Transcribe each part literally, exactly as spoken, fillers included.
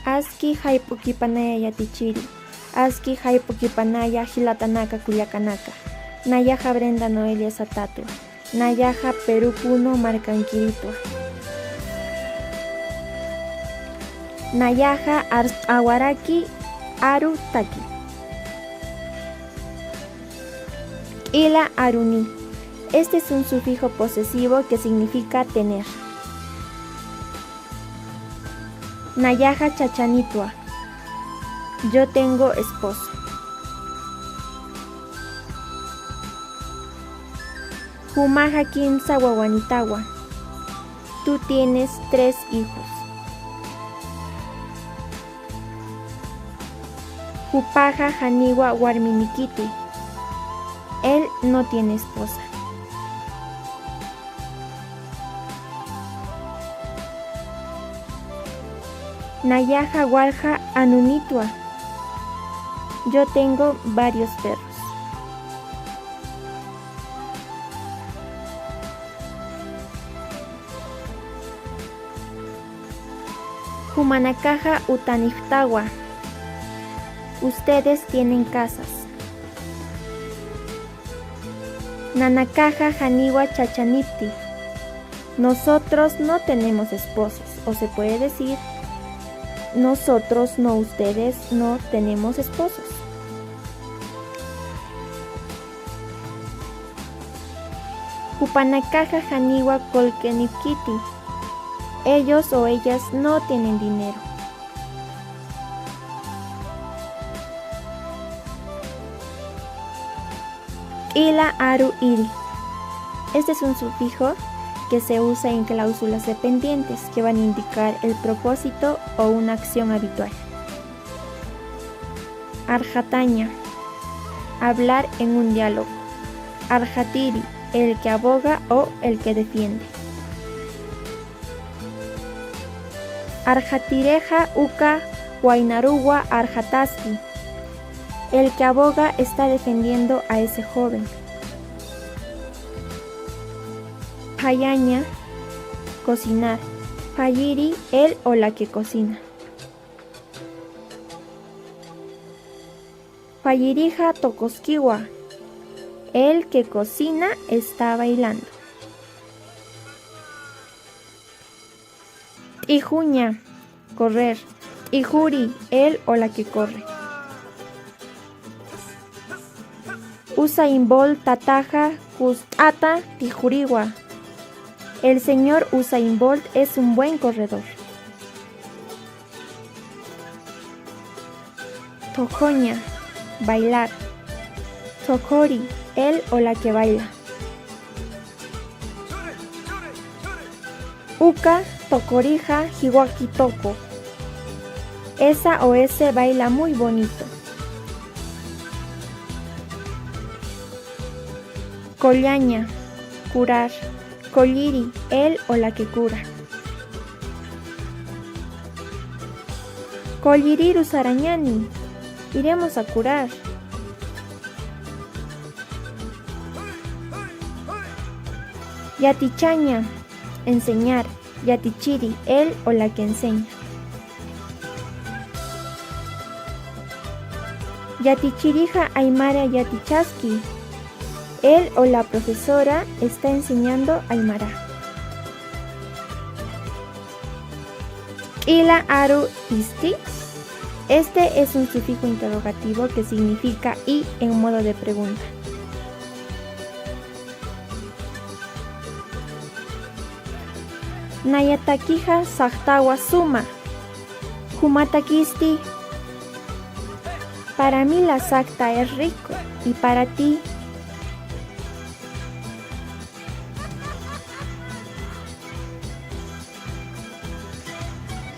Aski jayp'ukipanaya yatichiri, aski jayp'ukipanaya jilatanaka kullakanaka. Nayaxa Brenda Noelia Satatwa. Nayaxa Perú Puno markankiritwa. Nayaxa arst'awaraki aru taki. K'ila aruni. Este es un sufijo posesivo que significa tener. Nayaxa chachanitwa. Yo tengo esposo. Jumaxa kimsa wawanitawa. Tú tienes tres hijos. Jupaxa janiwa warminikiti. Él no tiene esposa. Nayaxa walja anunitwa. Yo tengo varios perros. Jumanakaxa utanipxtawa. Ustedes tienen casas. Nanakaxa janiwa chachanipti. Nosotros no tenemos esposos, o se puede decir, nosotros no, ustedes no tenemos esposos. Jupanakaxa janiwa qullqinipkiti. Ellos o ellas no tienen dinero. K'ila aru iri. Este es un sufijo que se usa en cláusulas dependientes que van a indicar el propósito o una acción habitual. Arxataña. Hablar en un diálogo. Arxatiri, el que aboga o el que defiende. Arxatirixa uka waynaruwa arxataski. El que aboga está defendiendo a ese joven. Phayaña, cocinar. Phayiri, él o la que cocina. Phayirixa tocoskiwa. El que cocina está bailando. T'ijuña, correr. T'ijuri, él o la que corre. Usain Bolt tataxa kust'ata tijuriwa. El señor Usain Bolt es un buen corredor. Thojoña, bailar. Thojori, él o la que baila. Uka thojorixa jiwaki toko. Esa o ese baila muy bonito. Qollaña, curar. Qolliri, él o la que cura. Qolliriru sarañani, iremos a curar. Yatichaña, enseñar. Yatichiri, él o la que enseña. Yatichirixa aymara yatichaski. Él o la profesora está enseñando aymara. K'ila aru isti. Este es un sufijo interrogativo que significa y en modo de pregunta. Nayatakixa saxtawa suma. Jumatakisti. Para mí la saxta es rico. ¿Y para ti?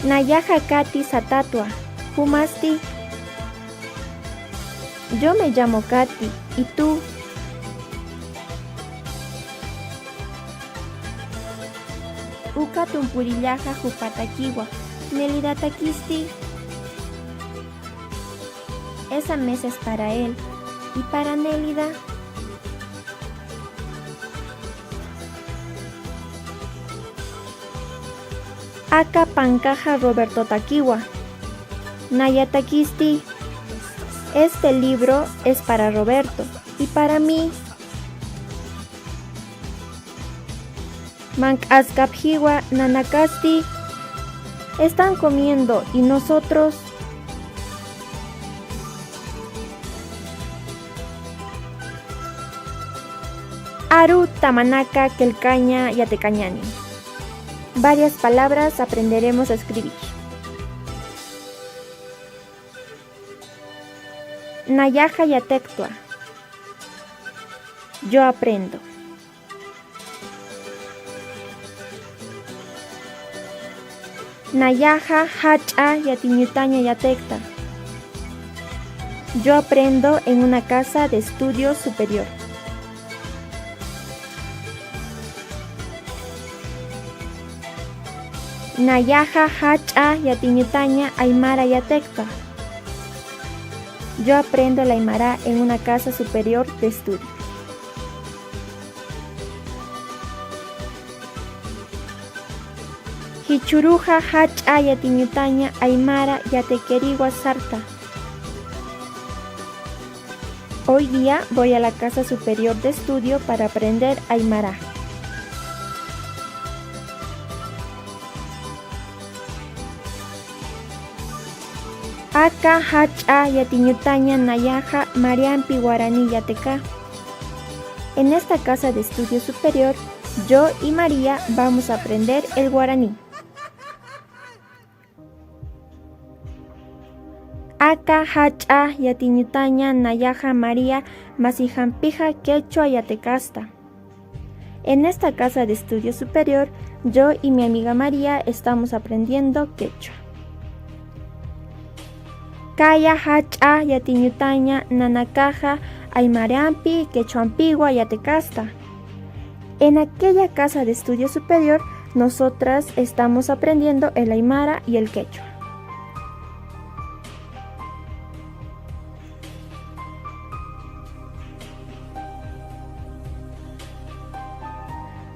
Nayaxa kati satatwa. ¿Jumasti? Yo me llamo Katy, ¿y tú? Uka tumpurillaxa jupatakiwa, Nelidatakisti. Esa mesa es para él. ¿Y para Nélida? Aka pankaxa Robertotakiwa. Nayatakisti. Este libro es para Roberto y para mí. Mank'askapxiwa nanakasti. Están comiendo, ¿y nosotros? Aru tamanaka qillqaña yatiqañani. Varias palabras aprenderemos a escribir. Nayaxa yatiqtwa. Yo aprendo. Nayaxa jach'a yatiñutaña yatiqta. Yo aprendo en una casa de estudio superior. Nayaxa jach'a yatiñutaña aymara yatiqta. Yo aprendo el aymara en una casa superior de estudio. Jichhüruxa jach'a yatiñutaña aymara yatiqiriwa sarta. Hoy día voy a la casa superior de estudio para aprender aymara. Aka jach'a yatiñutaña nayaxa Mariampi guaraní yatiqa. En esta casa de estudio superior, yo y María vamos a aprender el guaraní. Aka jach'a yatiñutaña nayaxa María masixampixa quechua yatiqasta. En esta casa de estudio superior, yo y mi amiga María estamos aprendiendo quechua. Kaya jach'a yatiñutaña nanakaxa aymarampi quechuampiwa yatiqasta. En aquella casa de estudio superior, nosotras estamos aprendiendo el aymara y el quechua.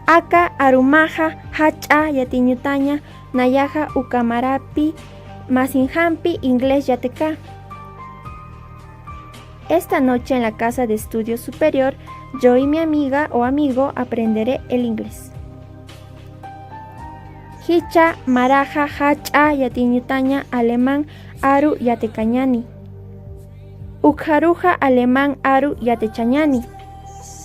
Aka arumaxa jach'a yatiñutaña nayaxa uka marapi masinxampi inglés yatiqa. Esta noche en la casa de estudio superior, yo y mi amiga o amigo aprenderé el inglés. Jichha maraxa jach'a yatiñutaña alemán aru yatiqañani. Ukxaruxa alemán aru yatichañani.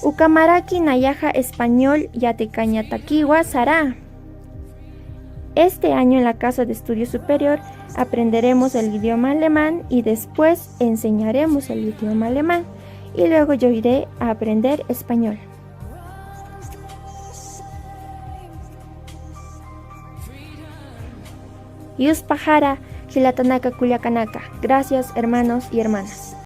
Uka maraki nayaxa español yatiqañatakiwa sara. Este año en la casa de estudio superior aprenderemos el idioma alemán y después enseñaremos el idioma alemán. Y luego yo iré a aprender español. Yuspaxara, jilatanaka kullakanaka. Gracias, hermanos y hermanas.